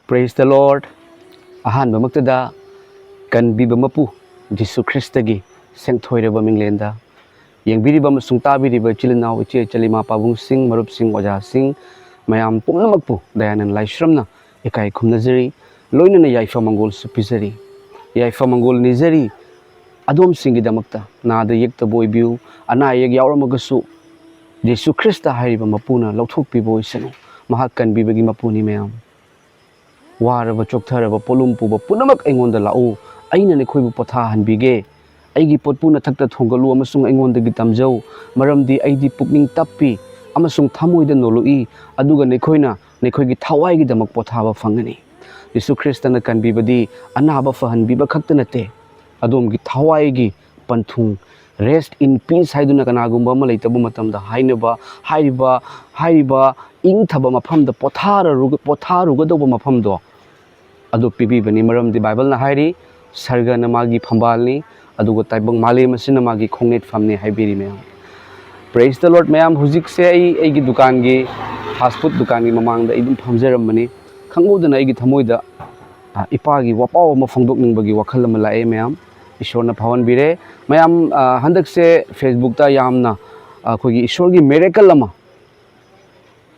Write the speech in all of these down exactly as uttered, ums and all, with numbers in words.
Praise the Lord. ꯑꯍꯥꯟꯕꯃꯛꯇꯗ ꯀꯟꯕꯤꯕ ꯃꯄꯨ ꯖꯤꯁꯨ ꯈ꯭ꯔꯤꯁꯇꯒꯤ ꯁꯦꯡꯊꯣꯏꯔꯕ ꯃꯤꯡꯂꯦꯟꯗ ꯌꯦꯡꯕꯤꯔꯤꯕ ꯑꯃꯁꯨꯡ ꯇꯥꯕꯤꯔꯤꯕ ꯏꯆꯤꯜ ꯏꯅꯥꯎ, ꯏꯆꯦ ꯏꯆꯜ, ꯏꯃꯥ ꯄꯥꯕꯨꯡꯁꯤꯡ, ꯃꯔꯨꯞꯁꯤꯡ, ꯑꯣꯖꯥꯁꯤꯡ, ꯃꯌꯥꯝ ꯄꯨꯝꯅꯃꯛꯄꯨ ꯗꯌꯥꯅꯟ ꯂꯥꯏꯁ꯭ꯔꯝꯅ ꯏꯀꯥꯏ ꯈꯨꯝꯅꯖꯔꯤ꯫ ꯂꯣꯏꯅꯅ ꯌꯥꯏꯐ ꯃꯪꯒꯣꯜꯁꯨ ꯄꯤꯖꯔꯤ꯫ ꯌꯥꯏꯐ ꯃꯪꯒꯣꯜ ꯅꯤꯖꯔꯤ꯫ ꯑꯗꯣꯝꯁꯤꯡꯒꯤꯗꯃꯛꯇ ꯅꯥꯗ ꯌꯦꯛꯇꯕ ꯑꯣꯏꯕꯤꯌꯨ꯫ ꯑꯅꯥ ꯑꯌꯦꯛ ꯌꯥꯎꯔꯝꯃꯒꯁꯨ ꯖꯤꯁꯨ ꯈ꯭ꯔꯤꯁꯇ ꯍꯥꯏꯔꯤꯕ ꯃꯄꯨꯅ ꯂꯧꯊꯣꯛꯄꯤꯕ ꯑꯣꯏꯁꯅꯨ꯫ ꯃꯍꯥꯛ ꯀꯟꯕꯤꯕꯒꯤ ꯃꯄꯨꯅꯤ ꯃꯌꯥꯝ꯫ ꯋꯥꯔꯕ, ꯆꯣꯛꯊꯔꯕ, ꯄꯣꯠꯂꯨꯝ ꯄꯨꯕ ꯄꯨꯝꯅꯃꯛ ꯑꯩꯉꯣꯟꯗ ꯂꯥꯛꯎ, ꯑꯩꯅ ꯅꯈꯣꯏꯕꯨ ꯄꯣꯊꯥꯍꯟꯕꯤꯒꯦ꯫ ꯑꯩꯒꯤ ꯄꯣꯠꯄꯨ ꯅꯊꯛꯇ ꯊꯣꯡꯒꯠꯂꯨ ꯑꯃꯁꯨꯡ ꯑꯩꯉꯣꯟꯗꯒꯤ ꯇꯝꯖꯧ, ꯃꯔꯝꯗꯤ ꯑꯩꯗꯤ ꯄꯨꯛꯅꯤꯡ ꯇꯞꯄꯤ ꯑꯃꯁꯨꯡ ꯊꯃꯣꯏꯗ ꯅꯣꯜꯂꯨꯛꯏ, ꯑꯗꯨꯒ ꯅꯈꯣꯏꯅ ꯅꯈꯣꯏꯒꯤ ꯊꯋꯥꯏꯒꯤꯗꯃꯛ ꯄꯣꯊꯥꯕ ꯐꯪꯒꯅꯤ꯫ ꯌꯤꯁꯨ ꯈ꯭ꯔꯤꯁꯇꯅ ꯀꯟꯕꯤꯕꯗꯤ ꯑꯅꯥꯕ ꯐꯍꯟꯕꯤꯕ ꯈꯛꯇ ꯅꯠꯇꯦ, ꯑꯗꯣꯝꯒꯤ ꯊꯋꯥꯏꯒꯤ ꯄꯟꯊꯨꯡ, rest in peace ꯍꯥꯏꯗꯨꯅ ꯀꯅꯥꯒꯨꯝꯕ ꯑꯃ ꯂꯩꯇꯕ ꯃꯇꯝꯗ ꯍꯥꯏꯅꯕ, ꯍꯥꯏꯔꯤꯕ, ꯍꯥꯏꯔꯤꯕ ꯏꯪꯊꯕ ꯃꯐꯝꯗ ꯄꯣꯊꯥꯔꯔꯨ-, ꯄꯣꯊꯥꯔꯨꯒꯗꯧꯕ ꯃꯐꯝꯗꯣ ꯑꯗꯨ ꯄꯤꯕꯤꯕꯅꯤ꯫ ꯃꯔꯝꯗꯤ ꯕꯥꯏꯕꯜꯅ ꯍꯥꯏꯔꯤ, "ꯁꯔꯒꯅ ꯃꯥꯒꯤ ꯐꯝꯕꯥꯜꯅꯤ, ꯑꯗꯨꯒ ꯇꯥꯏꯕꯪ ꯃꯥꯂꯦꯝ ꯑꯁꯤꯅ ꯃꯥꯒꯤ ꯈꯣꯡꯅꯦꯠꯐꯝꯅꯤ" ꯍꯥꯏꯕꯤꯔꯤ ꯃꯌꯥꯝ꯫ Praise the Lord ꯃꯌꯥꯝ꯫ ꯍꯧꯖꯤꯛꯁꯦ ꯑꯩ ꯑꯩꯒꯤ ꯗꯨꯀꯥꯟꯒꯤ, fast food ꯗꯨꯀꯥꯟꯒꯤ ꯃꯃꯥꯡꯗ ꯑꯩ ꯑꯗꯨꯝ ꯐꯝꯖꯔꯝꯕꯅꯤ꯫ ꯈꯪꯍꯧꯗꯅ ꯑꯩꯒꯤ ꯊꯃꯣꯏꯗ, ꯑ, ꯏꯄꯥꯒꯤ ꯋꯥꯄꯥꯎ ꯑꯃ ꯐꯣꯡꯗꯣꯛꯅꯤꯡꯕꯒꯤ ꯋꯥꯈꯜ ꯑꯃ ꯂꯥꯛꯑꯦ ꯃꯌꯥꯝ꯫ ꯏꯁꯣꯔꯅ ꯐꯥꯎꯍꯟꯕꯤꯔꯦ꯫ ꯃꯌꯥꯝ, ꯑ, ꯍꯟꯗꯛꯁꯦ Facebook ꯇ ꯌꯥꯝꯅ, ꯑ, ꯑꯩꯈꯣꯏꯒꯤ ꯏꯁꯣꯔꯒꯤ miracle ꯑꯃ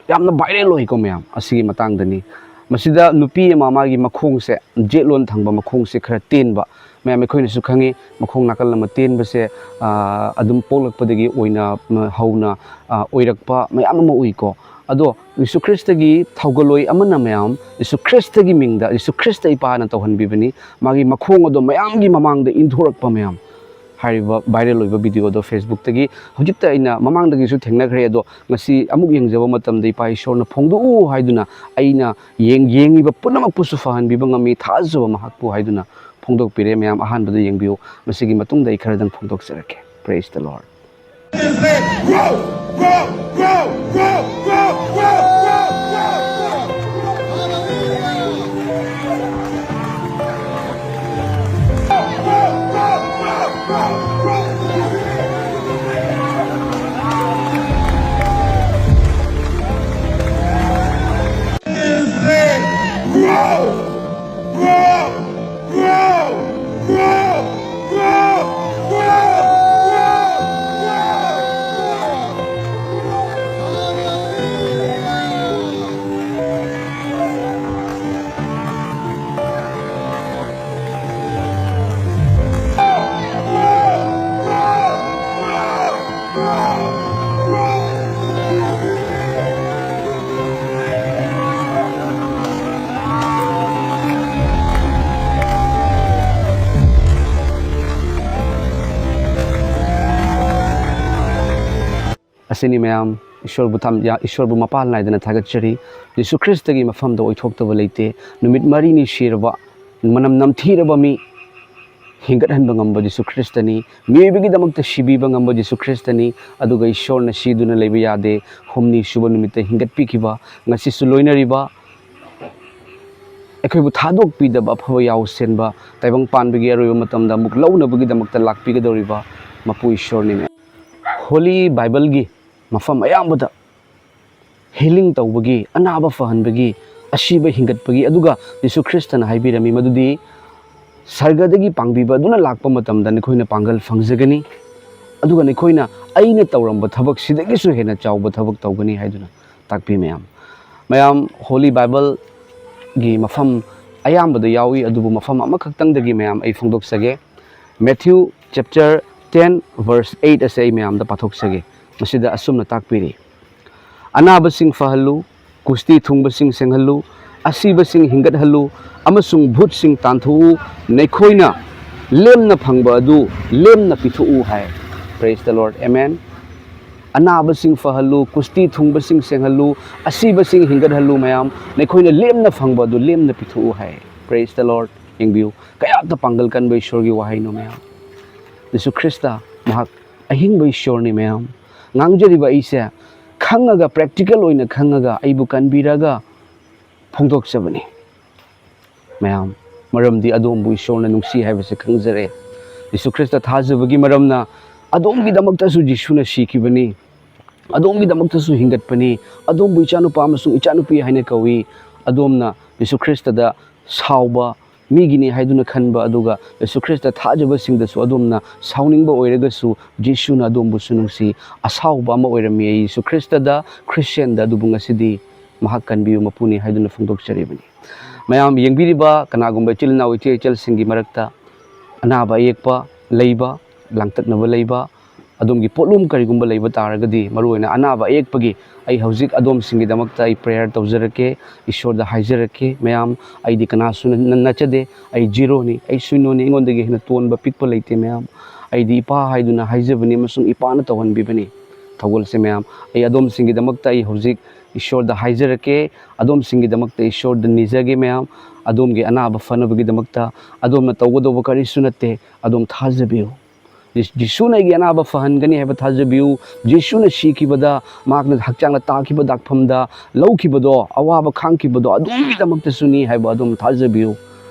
ꯌꯥꯝꯅ viral ꯑꯣꯏꯀꯣ ꯃꯌꯥꯝ, ꯑꯁꯤꯒꯤ ꯃꯇꯥꯡꯗꯅꯤ꯫ ꯃꯁꯤꯗ ꯅꯨꯄꯤ ꯑꯃ, ꯃꯥꯒꯤ ꯃꯈꯣꯡꯁꯦ, ꯖꯦꯠꯂꯣꯟ ꯊꯪꯕ ꯃꯈꯣꯡꯁꯦ ꯈꯔ ꯇꯦꯟꯕ, ꯃꯌꯥꯝ ꯑꯩꯈꯣꯏꯅꯁꯨ ꯈꯪꯉꯤ, ꯃꯈꯣꯡ ꯅꯥꯀꯜ ꯑꯃ ꯇꯦꯟꯕꯁꯦ, ꯑ, ꯑꯗꯨꯝ ꯄꯣꯛꯂꯛꯄꯗꯒꯤ ꯑꯣꯏꯅ, ꯃ-, ꯍꯧꯅ, ꯑ, ꯑꯣꯏꯔꯛꯄ ꯃꯌꯥꯝ ꯑꯃ ꯎꯏꯀꯣ꯫ ꯑꯗꯣ ꯌꯤꯁꯨ ꯈ꯭ꯔꯤꯁꯇꯒꯤ ꯊꯧꯒꯜꯂꯣꯏ ꯑꯃꯅ ꯃꯌꯥꯝ, ꯌꯤꯁꯨ ꯈ꯭ꯔꯤꯁꯇꯒꯤ ꯃꯤꯡꯗ, ꯌꯤꯁꯨ ꯈ꯭ꯔꯤꯁꯇ ꯏꯄꯥꯅ ꯇꯧꯍꯟꯕꯤꯕꯅꯤ, ꯃꯥꯒꯤ ꯃꯈꯣꯡ ꯑꯗꯣ ꯃꯌꯥꯝꯒꯤ ꯃꯃꯥꯡꯗ ꯏꯟꯊꯣꯔꯛꯄ ꯃꯌꯥꯝ꯫ ꯍꯥꯏꯔꯤꯕ viral ꯑꯣꯏꯕ video ꯗꯣ Facebook ꯇꯒꯤ ꯍꯧꯖꯤꯛꯇ ꯑꯩꯅ ꯃꯃꯥꯡꯗꯒꯤꯁꯨ ꯊꯦꯡꯅꯈ꯭ꯔꯦ, ꯑꯗꯣ ꯉꯁꯤ ꯑꯃꯨꯛ ꯌꯦꯡꯖꯕ ꯃꯇꯝꯗ ꯏꯄꯥ ꯏꯁꯣꯔꯅ ꯐꯣꯡꯗꯣꯛꯎ ꯍꯥꯏꯗꯨꯅ ꯑꯩꯅ ꯌꯦꯡ-, ꯌꯦꯡꯉꯤꯕ ꯄꯨꯝꯅꯃꯛꯄꯨꯁꯨ ꯐꯍꯟꯕꯤꯕ ꯉꯝꯃꯤ, ꯊꯥꯖꯕ ꯃꯍꯥꯛꯄꯨ ꯍꯥꯏꯗꯨꯅ ꯐꯣꯡꯗꯣꯛꯄꯤꯔꯦ꯫ ꯃꯌꯥꯝ ꯑꯍꯥꯟꯕꯗ ꯌꯦꯡꯕꯤꯌꯨ, ꯃꯁꯤꯒꯤ ꯃꯇꯨꯡꯗ ꯑꯩ ꯈꯔꯗꯪ ꯐꯣꯡꯗꯣꯛꯆꯔꯛꯀꯦ꯫ Praise the Lord. ꯁꯤꯅꯤ ꯃꯌꯥꯝ, ꯏꯁꯣꯔꯕꯨ ꯊꯝ-, ꯌꯥ-, ꯏꯁꯣꯔꯕꯨ ꯃꯄꯥꯜ ꯅꯥꯏꯗꯅ ꯊꯥꯒꯠꯆꯔꯤ꯫ ꯖꯤꯁꯨ ꯈ꯭ꯔꯤꯁꯇꯒꯤ ꯃꯐꯝꯗ ꯑꯣꯏꯊꯣꯛꯇꯕ ꯂꯩꯇꯦ꯫ ꯅꯨꯃꯤꯠ ꯃꯔꯤꯅꯤ ꯁꯤꯔꯕ, ꯃꯅꯝ ꯅꯝꯊꯤꯔꯕ ꯃꯤ ꯍꯤꯡꯒꯠꯍꯟꯕ ꯉꯝꯕ ꯖꯤꯁꯨ ꯈ꯭ꯔꯤꯁꯇꯅꯤ꯫ ꯃꯤꯑꯣꯏꯕꯒꯤꯗꯃꯛꯇ ꯁꯤꯕꯤꯕ ꯉꯝꯕ ꯖꯤꯁꯨ ꯈ꯭ꯔꯤꯁꯇꯅꯤ꯫ ꯑꯗꯨꯒ ꯏꯁꯣꯔꯅ ꯁꯤꯗꯨꯅ ꯂꯩꯕ ꯌꯥꯗꯦ, ꯍꯨꯝꯅꯤ ꯁꯨꯕ ꯅꯨꯃꯤꯠꯇ ꯍꯤꯡꯒꯠꯄꯤꯈꯤꯕ, ꯉꯁꯤꯁꯨ ꯂꯣꯏꯅꯔꯤꯕ ꯑꯩꯈꯣꯏꯕꯨ ꯊꯥꯗꯣꯛꯄꯤꯗꯕ ꯑꯐꯕ ꯌꯥꯎꯁꯦꯟꯕ, ꯇꯥꯏꯕꯪ ꯄꯥꯟꯕꯒꯤ ꯑꯔꯣꯏꯕ ꯃꯇꯝꯗ ꯑꯃꯨꯛ ꯂꯧꯅꯕꯒꯤꯗꯃꯛꯇ ꯂꯥꯛꯄꯤꯒꯗꯧꯔꯤꯕ ꯃꯄꯨ ꯏꯁꯣꯔꯅꯤ꯫ ꯍꯣꯂꯤ ꯕꯥꯏꯕꯜꯒꯤ ꯃꯐꯝ ꯑꯌꯥꯝꯕꯗ ꯍꯤꯂꯤꯡ ꯇꯧꯕꯒꯤ, ꯑꯅꯥꯕ ꯐꯍꯟꯕꯒꯤ, ꯑꯁꯤꯕ ꯍꯤꯡꯒꯠꯄꯒꯤ, ꯑꯗꯨꯒ ꯖꯤꯁꯨ ꯈ꯭ꯔꯤꯁꯇꯅ ꯍꯥꯏꯕꯤꯔꯝꯃꯤ ꯃꯗꯨꯗꯤ ꯁꯔꯒꯗꯒꯤ ꯄꯥꯡꯕꯤꯕ ꯑꯗꯨꯅ ꯂꯥꯛꯄ ꯃꯇꯝꯗ ꯅꯈꯣꯏꯅ ꯄꯥꯡꯒꯜ ꯐꯪꯖꯒꯅꯤ, ꯑꯗꯨꯒ ꯅꯈꯣꯏꯅ ꯑꯩꯅ ꯇꯧꯔꯝꯕ ꯊꯕꯛꯁꯤꯗꯒꯤꯁꯨ ꯍꯦꯟꯅ ꯆꯥꯎꯕ ꯊꯕꯛ ꯇꯧꯒꯅꯤ ꯍꯥꯏꯗꯨꯅ ꯇꯥꯛꯄꯤ ꯃꯌꯥꯝ꯫ ꯃꯌꯥꯝ, ꯍꯣꯂꯤ ꯕꯥꯏꯕꯜꯒꯤ ꯃꯐꯝ ꯑꯌꯥꯝꯕꯗ ꯌꯥꯎꯏ, ꯑꯗꯨꯕꯨ ꯃꯐꯝ ꯑꯃꯈꯛꯇꯪꯗꯒꯤ ꯃꯌꯥꯝ ꯑꯩ ꯐꯣꯡꯗꯣꯛꯆꯒꯦ꯫ Matthew chapter ten verse eight ꯑꯁꯦ ꯑꯩ ꯃꯌꯥꯝꯗ ꯄꯥꯊꯣꯛꯆꯒꯦ꯫ ꯃꯁꯤꯗ ꯑꯁꯨꯝꯅ ꯇꯥꯛꯄꯤꯔꯤ, "ꯑꯅꯥꯕꯁꯤꯡ ꯐꯍꯜꯂꯨ, ꯀꯨꯁꯇꯤ ꯊꯨꯡꯕꯁꯤꯡ ꯁꯦꯡꯍꯜꯂꯨ, ꯑꯁꯤꯕꯁꯤꯡ ꯍꯤꯡꯒꯠꯍꯜꯂꯨ, ꯑꯃꯁꯨꯡ ꯚꯨꯠꯁꯤꯡ ꯇꯥꯟꯊꯣꯛꯎ, ꯅꯈꯣꯏꯅ ꯂꯦꯝꯅ ꯐꯪꯕ ꯑꯗꯨ ꯂꯦꯝꯅ ꯄꯤꯊꯣꯛꯎ" ꯍꯥꯏ꯫ Praise the Lord, amen꯫ ꯑꯅꯥꯕꯁꯤꯡ ꯐꯍꯜꯂꯨ, ꯀꯨꯁꯇꯤ ꯊꯨꯡꯕꯁꯤꯡ ꯁꯦꯡꯍꯜꯂꯨ, ꯑꯁꯤꯕꯁꯤꯡ ꯍꯤꯡꯒꯠꯍꯜꯂꯨ ꯃꯌꯥꯝ, ꯅꯈꯣꯏꯅ ꯂꯦꯝꯅ ꯐꯪꯕ ꯑꯗꯨ ꯂꯦꯝꯅ ꯄꯤꯊꯣꯛꯎ ꯍꯥꯏ꯫ Praise the Lord꯫ ꯌꯦꯡꯕꯤꯌꯨ, ꯀꯌꯥꯗ ꯄꯥꯡꯒꯜ ꯀꯟꯕ ꯏꯁꯣꯔꯒꯤ ꯋꯥꯍꯩꯅꯣ ꯃꯌꯥꯝ꯫ ꯖꯤꯁꯨ ꯈ꯭ꯔꯤꯁꯇ ꯃꯍꯥꯛ ꯑꯍꯤꯡꯕ ꯏꯁꯣꯔꯅꯤ ꯃꯌꯥꯝ꯫ ꯉꯥꯡꯖꯔꯤꯕ ꯑꯩꯁꯦ ꯈꯪꯉꯒ, practical ꯑꯣꯏꯅ ꯈꯪꯉꯒ ꯑꯩꯕꯨ ꯀꯟꯕꯤꯔꯒ ꯐꯣꯡꯗꯣꯛꯆꯕꯅꯤ ꯃꯌꯥꯝ꯫ ꯃꯔꯝꯗꯤ ꯑꯗꯣꯝꯕꯨ ꯏꯁꯣꯔꯅ ꯅꯨꯡꯁꯤ ꯍꯥꯏꯕꯁꯦ ꯈꯪꯖꯔꯦ꯫ ꯖꯤꯁꯨ ꯈ꯭ꯔꯤꯁꯇ ꯊꯥꯖꯕꯒꯤ ꯃꯔꯝꯅ ꯑꯗꯣꯝꯒꯤꯗꯃꯛꯇꯁꯨ ꯖꯤꯁꯨꯅ ꯁꯤꯈꯤꯕꯅꯤ, ꯑꯗꯣꯝꯒꯤꯗꯃꯛꯇꯁꯨ ꯍꯤꯡꯒꯠꯄꯅꯤ꯫ ꯑꯗꯣꯝꯕꯨ ꯏꯆꯥꯅꯨꯄꯥ ꯑꯃꯁꯨꯡ ꯏꯆꯥꯅꯨꯄꯤ ꯍꯥꯏꯅ ꯀꯧꯏ꯫ ꯑꯗꯣꯝꯅ ꯖꯤꯁꯨ ꯈ꯭ꯔꯤꯁꯇꯗ ꯁꯥꯎꯕ, ꯃꯤꯒꯤꯅꯤ ꯍꯥꯏꯗꯨꯅ ꯈꯟꯕ, ꯑꯗꯨꯒ ꯖꯤꯁꯨ ꯈ꯭ꯔꯤꯁꯇ ꯊꯥꯖꯕꯁꯤꯡꯗꯁꯨ ꯑꯗꯣꯝꯅ ꯁꯥꯎꯅꯤꯡꯕ ꯑꯣꯏꯔꯒꯁꯨ, ꯖꯤꯁꯨꯅ ꯑꯗꯣꯝꯕꯨꯁꯨ ꯅꯨꯡꯁꯤ꯫ ꯑꯁꯥꯎꯕ ꯑꯃ ꯑꯣꯏꯔꯝꯃꯤ ꯑꯩ ꯖꯤꯁꯨ ꯈ꯭ꯔꯤꯁꯇꯗ, ꯈ꯭ꯔꯤꯁꯇꯤꯌꯥꯟꯗ, ꯑꯗꯨꯕꯨ ꯉꯁꯤꯗꯤ ꯃꯍꯥꯛ ꯀꯟꯕꯤꯌꯨ ꯃꯄꯨꯅꯤ ꯍꯥꯏꯗꯨꯅ ꯐꯣꯡꯗꯣꯛꯆꯔꯤꯕꯅꯤ꯫ ꯃꯌꯥꯝ ꯌꯦꯡꯕꯤꯔꯤꯕ ꯀꯅꯥꯒꯨꯝꯕ ꯏꯆꯤꯜ ꯏꯅꯥꯎ ꯏꯆꯦ ꯏꯆꯜꯁꯤꯡꯒꯤ ꯃꯔꯛꯇ ꯑꯅꯥꯕ ꯑꯌꯦꯛꯄ ꯂꯩꯕ, ꯂꯥꯡꯇꯛꯅꯕ ꯂꯩꯕ, ꯑꯗꯣꯝꯒꯤ ꯄꯣꯠꯂꯨꯝ ꯀꯔꯤꯒꯨꯝꯕ ꯂꯩꯕ ꯇꯥꯔꯒꯗꯤ, ꯃꯔꯨꯑꯣꯏꯅ ꯑꯅꯥꯕ ꯑꯌꯦꯛꯄꯒꯤ, ꯑꯩ ꯍꯧꯖꯤꯛ ꯑꯗꯣꯝꯁꯤꯡꯒꯤꯗꯃꯛꯇ ꯑꯩ prayer ꯇꯧꯖꯔꯛꯀꯦ, ꯏꯁꯣꯔꯗ ꯍꯥꯏꯖꯔꯛꯀꯦ꯫ ꯃꯌꯥꯝ, ꯑꯩꯗꯤ ꯀꯅꯥꯁꯨ ꯅ-, ꯅ-, ꯅꯠꯆꯗꯦ, ꯑꯩ ꯖꯤꯔꯣꯅꯤ, ꯑꯩ ꯁꯨꯏꯅꯣꯅꯤ, ꯑꯩꯉꯣꯟꯗꯒꯤ ꯍꯦꯟꯅ ꯇꯣꯟꯕ ꯄꯤꯛꯄ ꯂꯩꯇꯦ ꯃꯌꯥꯝ꯫ ꯑꯩꯗꯤ ꯏꯄꯥ ꯍꯥꯏꯗꯨꯅ ꯍꯥꯏꯖꯕꯅꯤ ꯑꯃꯁꯨꯡ ꯏꯄꯥꯅ ꯇꯧꯍꯟꯕꯤꯕꯅꯤ꯫ ꯊꯧꯒꯜꯁꯦ ꯃꯌꯥꯝ꯫ ꯑꯩ ꯑꯗꯣꯝꯁꯤꯡꯒꯤꯗꯃꯛꯇ ꯑꯩ ꯍꯧꯖꯤꯛ ꯏꯁꯣꯔꯗ ꯍꯥꯏꯖꯔꯛꯀꯦ꯫ ꯑꯗꯣꯝꯁꯤꯡꯒꯤꯗꯃꯛꯇ ꯏꯁꯣꯔꯗ ꯅꯤꯖꯒꯦ ꯃꯌꯥꯝ꯫ ꯑꯗꯣꯝꯒꯤ ꯑꯅꯥꯕ ꯐꯅꯕꯒꯤꯗꯃꯛꯇ ꯑꯗꯣꯝꯅ ꯇꯧꯒꯗꯧꯕ ꯀꯔꯤꯁꯨ ꯅꯠꯇꯦ꯫ ꯑꯗꯣꯝ ꯊꯥꯖꯕꯤꯌꯨ꯫ ꯖꯤ-, ꯖꯤꯁꯨꯅ ꯑꯩꯒꯤ ꯑꯅꯥꯕ ꯐꯍꯟꯒꯅꯤ ꯍꯥꯏꯕ ꯊꯥꯖꯕꯤꯌꯨ꯫ ꯖꯤꯁꯨꯅ ꯁꯤꯈꯤꯕꯗ, ꯃꯍꯥꯛꯅ ꯍꯛꯆꯥꯡꯗ ꯇꯥꯈꯤꯕ ꯗꯥꯛꯐꯝꯗ ꯂꯧꯈꯤꯕꯗꯣ, ꯑꯋꯥꯕ ꯈꯥꯡꯈꯤꯕꯗꯣ ꯑꯗꯣꯝꯒꯤꯗꯃꯛꯇꯁꯨꯅꯤ ꯍꯥꯏꯕ ꯑꯗꯣꯝ ꯊꯥꯖꯕꯤꯌꯨ꯫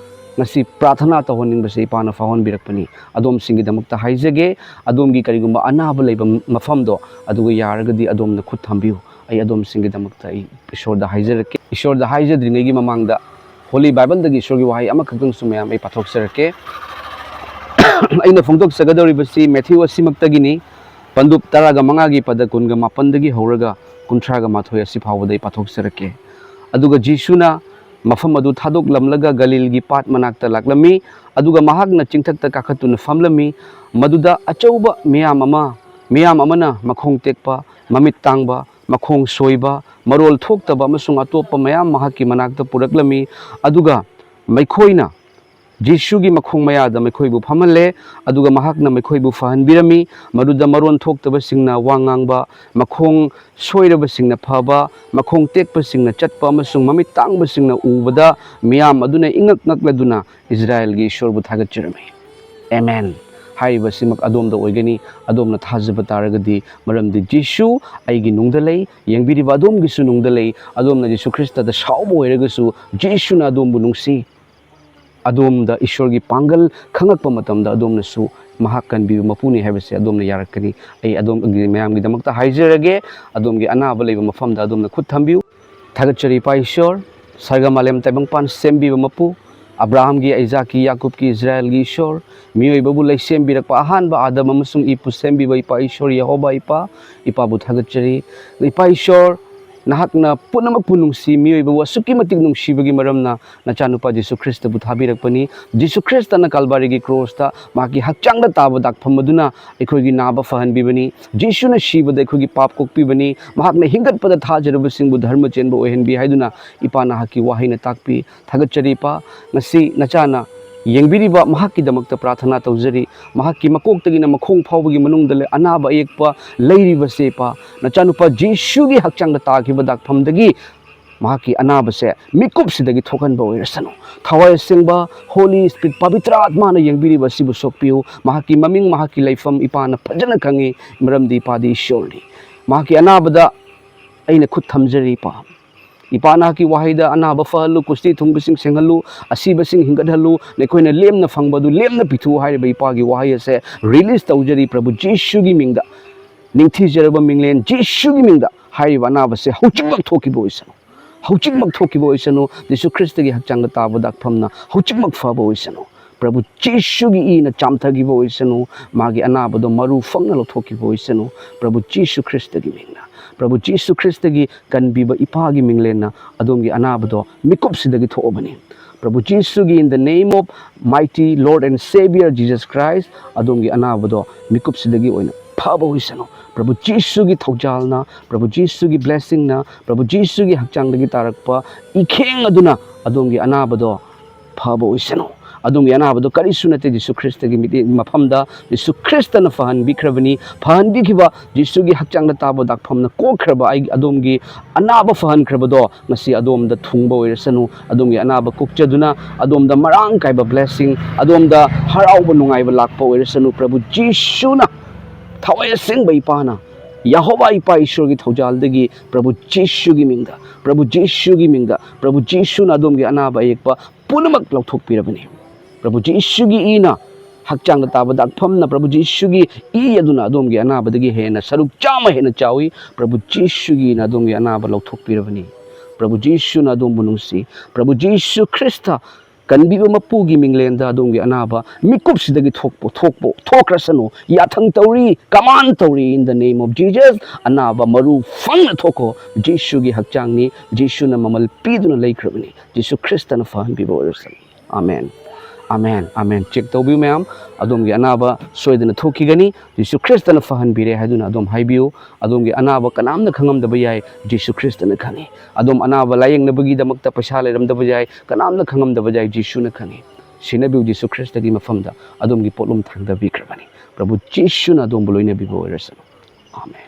ꯉꯁꯤ ꯄ꯭ꯔꯥꯊꯅꯥ ꯇꯧꯍꯟꯅꯤꯡꯕꯁꯦ ꯏꯄꯥꯅ ꯐꯥꯎꯍꯟꯕꯤꯔꯛꯄꯅꯤ꯫ ꯑꯗꯣꯝꯁꯤꯡꯒꯤꯗꯃꯛꯇ ꯍꯥꯏꯖꯒꯦ, ꯑꯗꯣꯝꯒꯤ ꯀꯔꯤꯒꯨꯝꯕ ꯑꯅꯥꯕ ꯂꯩꯕ ꯃꯐꯝꯗꯣ, ꯑꯗꯨꯒ ꯌꯥꯔꯒꯗꯤ ꯑꯗꯣꯝꯅ ꯈꯨꯠ ꯊꯝꯕꯤꯌꯨ꯫ ꯑꯩ ꯑꯗꯣꯝꯁꯤꯡꯒꯤꯗꯃꯛꯇ ꯑꯩ ꯏꯁꯣꯔꯗ ꯍꯥꯏꯖꯔꯛꯀꯦ꯫ ꯏꯁꯣꯔꯗ ꯍꯥꯏꯖꯗ꯭ꯔꯤꯉꯩꯒꯤ ꯃꯃꯥꯡꯗ Holy Bible ꯗꯒꯤ ꯏꯁꯣꯔꯒꯤ ꯋꯥꯍꯩ ꯑꯃꯈꯛꯇꯪꯁꯨ ꯃꯌꯥꯝ ꯑꯩ ꯄꯥꯊꯣꯛꯆꯔꯛꯀꯦ꯫ ꯑꯩꯅ ꯐꯣꯡꯗꯣꯛꯆꯒꯗꯧꯔꯤꯕꯁꯤ ꯃꯦꯊ꯭ꯌꯨ ꯑꯁꯤꯃꯛꯇꯒꯤꯅꯤ꯫ ꯄꯟꯗꯨꯞ ꯇꯔꯥꯒ ꯃꯉꯥꯒꯤ ꯄꯗ ꯀꯨꯟꯒ ꯃꯥꯄꯟꯗꯒꯤ ꯍꯧꯔꯒ ꯀꯨꯟꯊ꯭ꯔꯥꯒ ꯃꯥꯊꯣꯏ ꯑꯁꯤ ꯐꯥꯎꯕꯗ ꯑꯩ ꯄꯥꯊꯣꯛꯆꯔꯛꯀꯦ꯫ ꯑꯗꯨꯒ ꯖꯤꯁꯨꯅ ꯃꯐꯝ ꯑꯗꯨ ꯊꯥꯗꯣꯛꯂꯝꯂꯒ ꯒꯂꯤꯜꯒꯤ ꯄꯥꯠ ꯃꯅꯥꯛꯇ ꯂꯥꯛꯂꯝꯃꯤ꯫ ꯑꯗꯨꯒ ꯃꯍꯥꯛꯅ ꯆꯤꯡꯊꯛꯇ ꯀꯥꯈꯠꯇꯨꯅ ꯐꯝꯂꯝꯃꯤ꯫ ꯃꯗꯨꯗ ꯑꯆꯧꯕ ꯃꯤꯌꯥꯝ ꯑꯃ, ꯃꯤꯌꯥꯝ ꯑꯃꯅ ꯃꯈꯣꯡ ꯇꯦꯛꯄ, ꯃꯃꯤꯠ ꯇꯥꯡꯕ, ꯃꯈꯣꯡ ꯁꯣꯏꯕ, ꯃꯔꯣꯜ ꯊꯣꯛꯇꯕ ꯑꯃꯁꯨꯡ ꯑꯇꯣꯞꯄ ꯃꯌꯥꯝ ꯃꯍꯥꯛꯀꯤ ꯃꯅꯥꯛꯇ ꯄꯨꯔꯛꯂꯝꯃꯤ꯫ ꯑꯗꯨꯒ ꯃꯈꯣꯏꯅ ꯖꯤꯁꯨꯒꯤ ꯃꯈꯣꯡ ꯃꯌꯥꯗ ꯃꯈꯣꯏꯕꯨ ꯐꯝꯍꯜꯂꯦ꯫ ꯑꯗꯨꯒ ꯃꯍꯥꯛꯅ ꯃꯈꯣꯏꯕꯨ ꯐꯍꯟꯕꯤꯔꯝꯃꯤ꯫ ꯃꯗꯨꯗ ꯃꯔꯣꯟ ꯊꯣꯛꯇꯕꯁꯤꯡꯅ ꯋꯥ ꯉꯥꯡꯕ, ꯃꯈꯣꯡ ꯁꯣꯏꯔꯕꯁꯤꯡꯅ ꯐꯕ, ꯃꯈꯣꯡ ꯇꯦꯛꯄꯁꯤꯡꯅ ꯆꯠꯄ ꯑꯃꯁꯨꯡ ꯃꯃꯤꯠ ꯇꯥꯡꯕꯁꯤꯡꯅ ꯎꯕꯗ ꯃꯤꯌꯥꯝ ꯑꯗꯨꯅ ꯏꯉꯛ ꯉꯛꯂꯗꯨꯅ ꯏꯁꯔꯥꯌꯦꯜꯒꯤ ꯏꯁꯣꯔꯕꯨ ꯊꯥꯒꯠꯆꯔꯝꯃꯤ꯫ ꯑꯦꯃꯦꯟ꯫ ꯍꯥꯏꯔꯤꯕꯁꯤꯃꯛ ꯑꯗꯣꯝꯗ ꯑꯣꯏꯒꯅꯤ, ꯑꯗꯣꯝꯅ ꯊꯥꯖꯕ ꯇꯥꯔꯒꯗꯤ, ꯃꯔꯝꯗꯤ ꯖꯤꯁꯨ ꯑꯩꯒꯤ ꯅꯨꯡꯗ ꯂꯩ, ꯌꯦꯡꯕꯤꯔꯤꯕ ꯑꯗꯣꯝꯒꯤꯁꯨ ꯅꯨꯡꯗ ꯂꯩ꯫ ꯑꯗꯣꯝꯅ ꯖꯤꯁꯨ ꯈ꯭ꯔꯤꯁꯇꯗ ꯁꯥꯎꯕ ꯑꯣꯏꯔꯒꯁꯨ, ꯖꯤꯁꯨꯅ ꯑꯗꯣꯝꯕꯨ ꯅꯨꯡꯁꯤ꯫ ꯑꯗꯣꯝꯗ ꯏꯁꯣꯔꯒꯤ ꯄꯥꯡꯒꯜ ꯈꯪꯉꯛꯄ ꯃꯇꯝꯗ ꯑꯗꯣꯝꯅꯁꯨ ꯃꯍꯥꯛ ꯀꯟꯕꯤꯕ ꯃꯄꯨꯅꯤ ꯍꯥꯏꯕꯁꯦ ꯑꯗꯣꯝꯅ ꯌꯥꯔꯛꯀꯅꯤ꯫ ꯑꯩ ꯑꯗꯣꯝꯒꯤ ꯃꯌꯥꯝꯒꯤꯗꯃꯛꯇ ꯍꯥꯏꯖꯔꯒꯦ, ꯑꯗꯣꯝꯒꯤ ꯑꯅꯥꯕ ꯂꯩꯕ ꯃꯐꯝꯗ ꯑꯗꯣꯝꯅ ꯈꯨꯠ ꯊꯝꯕꯤꯌꯨ꯫ ꯊꯥꯒꯠꯆꯔꯤ ꯏꯄꯥ ꯏꯁꯣꯔ, ꯁꯔꯒ ꯃꯥꯂꯦꯝ ꯇꯥꯏꯕꯪꯄꯥꯟ ꯁꯦꯝꯕꯤꯕ ꯃꯄꯨ, ꯑꯕ꯭ꯔꯥꯍꯝꯒꯤ, ꯑꯩꯖꯥꯛꯀꯤ, ꯌꯥꯀꯨꯕꯀꯤ, ꯏꯁꯔꯥꯌꯦꯜꯒꯤ ꯏꯁꯣꯔ, ꯃꯤꯑꯣꯏꯕꯕꯨ ꯂꯩꯁꯦꯝꯕꯤꯔꯛꯄ ꯑꯍꯥꯟꯕ ꯑꯥꯗꯝ ꯑꯃꯁꯨꯡ ꯏꯞꯄꯨ ꯁꯦꯝꯕꯤꯕ ꯏꯄꯥ ꯏꯁꯣꯔ ꯌꯦꯍꯣꯕꯥ ꯏꯄꯥ, ꯏꯄꯥꯕꯨ ꯊꯥꯒꯠꯆꯔꯤ꯫ ꯏꯄꯥ ꯏꯁꯣꯔ, ꯅꯍꯥꯛꯅ ꯄꯨꯝꯅꯃꯛꯄꯨ ꯅꯨꯡꯁꯤ, ꯃꯤꯑꯣꯏꯕꯕꯨ ꯑꯁꯨꯛꯀꯤ ꯃꯇꯤꯛ ꯅꯨꯡꯁꯤꯕꯒꯤ ꯃꯔꯝꯅ ꯅꯆꯥꯅꯨꯄꯥ ꯖꯤꯁꯨ ꯈ꯭ꯔꯤꯁꯇꯕꯨ ꯊꯥꯕꯤꯔꯛꯄꯅꯤ꯫ ꯖꯤꯁꯨ ꯈ꯭ꯔꯤꯁꯇꯅ ꯀꯜꯕꯥꯔꯤꯒꯤ ꯀ꯭ꯔꯣꯁꯇ ꯃꯍꯥꯛꯀꯤ ꯍꯛꯆꯥꯡꯗ ꯇꯥꯕ ꯗꯥꯛꯐꯝ ꯑꯗꯨꯅ ꯑꯩꯈꯣꯏꯒꯤ ꯅꯥꯕ ꯐꯍꯟꯕꯤꯕꯅꯤ꯫ ꯖꯤꯁꯨꯅ ꯁꯤꯕꯗ ꯑꯩꯈꯣꯏꯒꯤ ꯄꯥꯞ ꯀꯣꯛꯄꯤꯕꯅꯤ꯫ ꯃꯍꯥꯛꯅ ꯍꯤꯡꯒꯠꯄꯗ ꯊꯥꯖꯔꯕꯁꯤꯡꯕꯨ ꯙꯔꯃ ꯆꯦꯟꯕ ꯑꯣꯏꯍꯟꯕꯤ ꯍꯥꯏꯗꯨꯅ ꯏꯄꯥ ꯅꯍꯥꯛꯀꯤ ꯋꯥꯍꯩꯅ ꯇꯥꯛꯄꯤ꯫ ꯊꯥꯒꯠꯆꯔꯤ ꯏꯄꯥ, ꯉꯁꯤ ꯅꯆꯥꯅ ꯌꯦꯡꯕꯤꯔꯤꯕ ꯃꯍꯥꯛꯀꯤꯗꯃꯛꯇ ꯄ꯭ꯔꯥꯊꯅꯥ ꯇꯧꯖꯔꯤ꯫ ꯃꯍꯥꯛꯀꯤ ꯃꯀꯣꯛꯇꯒꯤꯅ ꯃꯈꯣꯡ ꯐꯥꯎꯕꯒꯤ ꯃꯅꯨꯡꯗ ꯂꯩ-, ꯑꯅꯥꯕ ꯑꯌꯦꯛꯄ ꯂꯩꯔꯤꯕꯁꯦ, ꯏꯄꯥ, ꯅꯆꯥꯅꯨꯄꯥ ꯖꯤꯁꯨꯒꯤ ꯍꯛꯆꯥꯡꯗ ꯇꯥꯈꯤꯕ ꯗꯥꯛꯐꯝꯗꯒꯤ ꯃꯍꯥꯛꯀꯤ ꯑꯅꯥꯕꯁꯦ ꯃꯤꯀꯨꯞꯁꯤꯗꯒꯤ ꯊꯣꯛꯍꯟꯕ ꯑꯣꯏꯔꯁꯅꯨ꯫ ꯊꯋꯥꯏ ꯑꯁꯦꯡꯕ Holy Spirit, ꯄꯕꯤꯇ꯭ꯔ ꯑꯥꯠꯃꯥꯅ ꯌꯦꯡꯕꯤꯔꯤꯕ ꯑꯁꯤꯕꯨ ꯁꯣꯛꯄꯤꯌꯨ꯫ ꯃꯍꯥꯛꯀꯤ ꯃꯃꯤꯡ, ꯃꯍꯥꯛꯀꯤ ꯂꯩꯐꯝ ꯏꯄꯥꯅ ꯐꯖꯅ ꯈꯪꯉꯤ, ꯃꯔꯝꯗꯤ ꯏꯄꯥꯗꯤ ꯏꯁꯣꯔꯅꯤ꯫ ꯃꯍꯥꯛꯀꯤ ꯑꯅꯥꯕꯗ ꯑꯩꯅ ꯈꯨꯠ ꯊꯝꯖꯔꯤ, ꯏꯄꯥ꯫ ꯏꯄꯥ, ꯅꯍꯥꯛꯀꯤ ꯋꯥꯍꯩꯗ, "ꯑꯅꯥꯕ ꯐꯍꯜꯂꯨ, ꯀꯨꯁꯇꯤ ꯊꯨꯡꯕꯁꯤꯡ ꯁꯦꯡꯍꯜꯂꯨ, ꯑꯁꯤꯕꯁꯤꯡ ꯍꯤꯡꯒꯠꯍꯜꯂꯨ, ꯅꯈꯣꯏꯅ ꯂꯦꯝꯅ ꯐꯪꯕ ꯑꯗꯨ ꯂꯦꯝꯅ ꯄꯤꯊꯣꯛꯎ" ꯍꯥꯏꯔꯤꯕ ꯏꯄꯥꯒꯤ ꯋꯥꯍꯩ ꯑꯁꯦ release ꯇꯧꯖꯔꯤ, ꯄ꯭ꯔꯚꯨ ꯖꯤꯁꯨꯒꯤ ꯃꯤꯡꯗ꯫ ꯅꯤꯡꯊꯤꯖꯔꯕ ꯃꯤꯡꯂꯦꯟ ꯖꯤꯁꯨꯒꯤ ꯃꯤꯡꯗ ꯍꯥꯏꯔꯤꯕ ꯑꯅꯥꯕꯁꯦ ꯍꯧꯖꯤꯛꯃꯛ ꯊꯣꯛꯈꯤꯕ ꯑꯣꯏꯁꯅꯨ, ꯍꯧꯖꯤꯛꯃꯛ ꯊꯣꯛꯈꯤꯕ ꯑꯣꯏꯁꯅꯨ꯫ ꯖꯤꯁꯨ ꯈ꯭ꯔꯤꯁꯇꯒꯤ ꯍꯛꯆꯥꯡꯗ ꯇꯥꯕ ꯗꯥꯛꯐꯝꯅ ꯍꯧꯖꯤꯛꯃꯛ ꯐꯕ ꯑꯣꯏꯁꯅꯨ꯫ ꯄ꯭ꯔꯚꯨ ꯖꯤꯁꯨꯒꯤ ꯏꯅ ꯆꯥꯝꯊꯈꯤꯕ ꯑꯣꯏꯁꯅꯨ, ꯃꯥꯒꯤ ꯑꯅꯥꯕꯗꯣ ꯃꯔꯨ ꯐꯪꯅ ꯂꯧꯊꯣꯛꯈꯤꯕ ꯑꯣꯏꯁꯅꯨ, ꯄ꯭ꯔꯚꯨ ꯖꯤꯁꯨ ꯈ꯭ꯔꯤꯁꯇꯒꯤ ꯃꯤꯡꯅ꯫ ꯄ꯭ꯔꯚꯨ ꯖꯤꯁꯨ ꯈ꯭ꯔꯤꯁꯇꯒꯤ ꯀꯟꯕꯤꯕ ꯏꯄꯥꯒꯤ ꯃꯤꯡꯂꯦꯟꯅ ꯑꯗꯣꯝꯒꯤ ꯑꯅꯥꯕꯗꯣ ꯃꯤꯀꯨꯞꯁꯤꯗꯒꯤ ꯊꯣꯛꯑꯕꯅꯤ꯫ ꯄ꯭ꯔꯚꯨ ꯖꯤꯁꯨꯒꯤ, in the name of mighty Lord and Savior Jesus Christ, ꯑꯗꯣꯝꯒꯤ ꯑꯅꯥꯕꯗꯣ ꯃꯤꯀꯨꯞꯁꯤꯗꯒꯤ ꯑꯣꯏꯅ ꯐꯕ ꯑꯣꯏꯁꯅꯨ꯫ ꯄ꯭ꯔꯚꯨ ꯖꯤꯁꯨꯒꯤ ꯊꯧꯖꯥꯜꯅ, ꯄ꯭ꯔꯚꯨ ꯖꯤꯁꯨꯒꯤ blessingꯅ, ꯄ꯭ꯔꯚꯨ ꯖꯤꯁꯨꯒꯤ ꯍꯛꯆꯥꯡꯗꯒꯤ ꯇꯥꯔꯛꯄ ꯏꯈꯦꯡ ꯑꯗꯨꯅ ꯑꯗꯣꯝꯒꯤ ꯑꯅꯥꯕꯗꯣ ꯐꯕ ꯑꯣꯏꯁꯅꯨ꯫ ꯑꯗꯣꯝꯒꯤ ꯑꯅꯥꯕꯗꯣ ꯀꯔꯤꯁꯨ ꯅꯠꯇꯦ, ꯖꯤꯁꯨ ꯈ꯭ꯔꯤꯁꯇꯒꯤ ꯃꯤꯠꯌꯦꯡ ꯃꯐꯝꯗ ꯖꯤꯁꯨ ꯈ꯭ꯔꯤꯁꯇꯅ ꯐꯍꯟꯕꯤꯈ꯭ꯔꯕꯅꯤ꯫ ꯐꯍꯟꯕꯤꯈꯤꯕ ꯖꯤꯁꯨꯒꯤ ꯍꯛꯆꯥꯡꯗ ꯇꯥꯕ ꯗꯥꯛꯐꯝꯅ ꯀꯣꯛꯈ꯭ꯔꯕ ꯑꯩ ꯑꯗꯣꯝꯒꯤ ꯑꯅꯥꯕ ꯐꯍꯟꯈ꯭ꯔꯕꯗꯣ ꯉꯁꯤ ꯑꯗꯣꯝꯗ ꯊꯨꯡꯕ ꯑꯣꯏꯔꯁꯅꯨ꯫ ꯑꯗꯣꯝꯒꯤ ꯑꯅꯥꯕ ꯀꯣꯛꯆꯗꯨꯅ ꯑꯗꯣꯝꯗ ꯃꯔꯥꯡ ꯀꯥꯏꯕ blessing, ꯑꯗꯣꯝꯗ ꯍꯔꯥꯎꯕ ꯅꯨꯡꯉꯥꯏꯕ ꯂꯥꯛꯄ ꯑꯣꯏꯔꯁꯅꯨ꯫ ꯄ꯭ꯔꯚꯨ ꯖꯤꯁꯨꯅ, ꯊꯋꯥꯏ ꯑꯁꯦꯡꯕ ꯏꯄꯥꯅ, ꯌꯦꯍꯣꯋꯥ ꯏꯄꯥ ꯏꯁꯣꯔꯒꯤ ꯊꯧꯖꯥꯜꯗꯒꯤ ꯄ꯭ꯔꯚꯨ ꯖꯤꯁꯨꯒꯤ ꯃꯤꯡꯗ, ꯄ꯭ꯔꯚꯨ ꯖꯤꯁꯨꯒꯤ ꯃꯤꯡꯗ, ꯄ꯭ꯔꯚꯨ ꯖꯤꯁꯨꯅ ꯑꯗꯣꯝꯒꯤ ꯑꯅꯥꯕ ꯑꯌꯦꯛꯄ ꯄꯨꯝꯅꯃꯛ ꯂꯧꯊꯣꯛꯄꯤꯔꯕꯅꯤ꯫ ꯄ꯭ꯔꯚꯨ ꯖꯤꯁꯨꯒꯤ ꯏꯅ ꯍꯛꯆꯥꯡꯗ ꯇꯥꯕ ꯗꯥꯛꯐꯝꯅ, ꯄ꯭ꯔꯚꯨ ꯖꯤꯁꯨꯒꯤ ꯏ ꯑꯗꯨꯅ ꯑꯗꯣꯝꯒꯤ ꯑꯅꯥꯕꯗꯒꯤ ꯍꯦꯟꯅ ꯁꯔꯨꯛ ꯆꯥꯝꯃ ꯍꯦꯟꯅ ꯆꯥꯎꯏ꯫ ꯄ꯭ꯔꯚꯨ ꯖꯤꯁꯨꯒꯤ ꯏꯅ ꯑꯗꯣꯝꯒꯤ ꯑꯅꯥꯕ ꯂꯧꯊꯣꯛꯄꯤꯔꯕꯅꯤ꯫ ꯄ꯭ꯔꯚꯨ ꯖꯤꯁꯨꯅ ꯑꯗꯣꯝꯕꯨ ꯅꯨꯡꯁꯤ꯫ ꯄ꯭ꯔꯚꯨ ꯖꯤꯁꯨ ꯈ꯭ꯔꯤꯁꯇ ꯀꯟꯕꯤꯕ ꯃꯄꯨꯒꯤ ꯃꯤꯡꯂꯦꯟꯗ ꯑꯗꯣꯝꯒꯤ ꯑꯅꯥꯕ ꯃꯤꯀꯨꯞꯁꯤꯗꯒꯤ ꯊꯣꯛꯄ, ꯊꯣꯛꯄ, ꯊꯣꯛꯈ꯭ꯔꯁꯅꯨ꯫ ꯌꯥꯊꯪ ꯇꯧꯔꯤ, command ꯇꯧꯔꯤ, in the name of Jesus꯫ ꯑꯅꯥꯕ ꯃꯔꯨ ꯐꯪꯅ ꯊꯣꯛꯈꯣ꯫ ꯖꯤꯁꯨꯒꯤ ꯍꯛꯆꯥꯡꯅꯤ, ꯖꯤꯁꯨꯅ ꯃꯃꯜ ꯄꯤꯗꯨꯅ ꯂꯩꯈ꯭ꯔꯕꯅꯤ꯫ ꯖꯤꯁꯨ ꯈ꯭ꯔꯤꯁꯇꯅ ꯐꯍꯟꯕꯤꯕ ꯑꯣꯏꯔꯁꯅꯨ꯫ Amen, amen, amen. Check ꯇꯧꯕꯤꯌꯨ ꯃꯌꯥꯝ, ꯑꯗꯣꯝꯒꯤ ꯑꯅꯥꯕ ꯁꯣꯏꯗꯅ ꯊꯣꯛꯈꯤꯒꯅꯤ꯫ ꯖꯤꯁꯨ ꯈ꯭ꯔꯤꯁꯇꯅ ꯐꯍꯟꯕꯤꯔꯦ ꯍꯥꯏꯗꯨꯅ ꯑꯗꯣꯝ ꯍꯥꯏꯕꯤꯌꯨ꯫ ꯑꯗꯣꯝꯒꯤ ꯑꯅꯥꯕ ꯀꯅꯥꯝꯅ ꯈꯪꯉꯝꯗꯕ ꯌꯥꯏ, ꯖꯤꯁꯨ ꯈ꯭ꯔꯤꯁꯇꯅ ꯈꯪꯉꯤ꯫ ꯑꯗꯣꯝ ꯑꯅꯥꯕ ꯂꯥꯌꯦꯡꯅꯕꯒꯤꯗꯃꯛꯇ ꯄꯩꯁꯥ ꯂꯩꯔꯝꯗꯕ ꯌꯥꯏ, ꯀꯅꯥꯝꯅ ꯈꯪꯉꯝꯗꯕ ꯌꯥꯏ, ꯖꯤꯁꯨꯅ ꯈꯪꯉꯤ꯫ ꯁꯦꯟꯅꯕꯤꯌꯨ꯫ ꯖꯤꯁꯨ ꯈ꯭ꯔꯤꯁꯇꯒꯤ ꯃꯐꯝꯗ ꯑꯗꯣꯝꯒꯤ ꯄꯣꯠꯂꯨꯝ ꯊꯥꯡꯊꯕꯤꯈ꯭ꯔꯕꯅꯤ꯫ ꯄ꯭ꯔꯚꯨ ꯖꯤꯁꯨꯅ ꯑꯗꯣꯝꯕꯨ ꯂꯣꯏꯅꯕꯤꯕ ꯑꯣꯏꯔꯁꯅꯨ꯫ ꯑꯥꯃꯦꯟ꯫